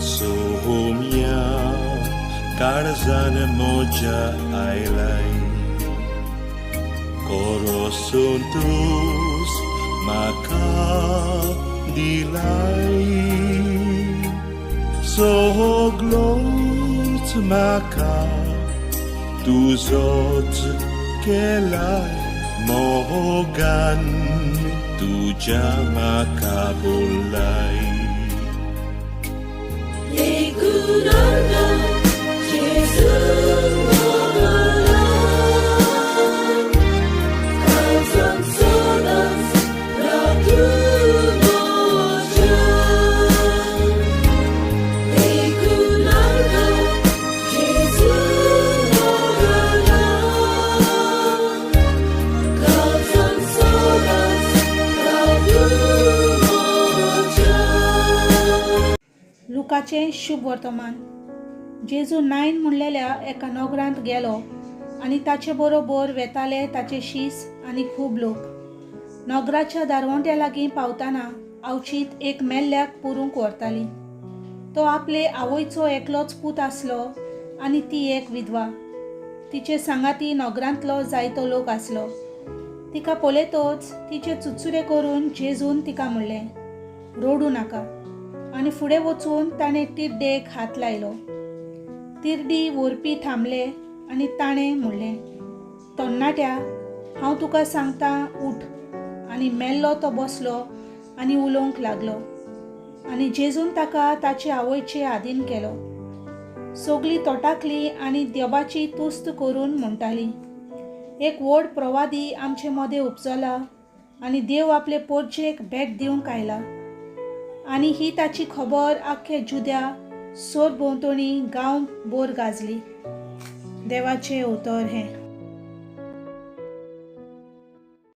सोम्या काळजान मोजा आयलाय कोरो संतोस म्हाका दिलाय सगलोच म्हाका तुजोच केलाय मोगान तुज्या म्हाका बोलाय. लुकाचें शुभ वर्तमान. जेजू नायन म्हणलेल्या एका नगरांत गेलो आनी ताचे बरोबर वेताले ताचे शीस आनी खूब लोक. नगराच्या दारवंट्या लागीं पावतना आवचीत एक मेल्ल्याक पुरूंक व्हरताली. तो आपले आवयचो एकलोच पूत आसलो आनी ती एक विधवा. तिचे सांगाती नगरांतलो जायतो लोक आसलो. तिका पळयतच तिचे चुचुरे करून जेजून तिका म्हणलें, रडूं नाका. आनी फुडें वचून ताणें तिड्डेक हात लायलो. तिर्डी व्हरपी थांबले आनी ताणें म्हणलें, तरणाट्या, हांव तुका सांगता, उठ. आनी मेल्लो तो बसलो आनी उलोवंक लागलो. आनी जेजून ताका ताचे आवयचे आदीन केलो. सगळीं तोटाकली आनी देवाची तुस्त करून म्हणटाली, एक व्हड प्रवादी आमचे मदें उपजला आनी देव आपले पोरचेक भेट दिवंक आयला. आनी ही ताची खबर आख्खे जुद्या सोर भोंवतणी गांव बोर गाजली. देवाचें उतर हें.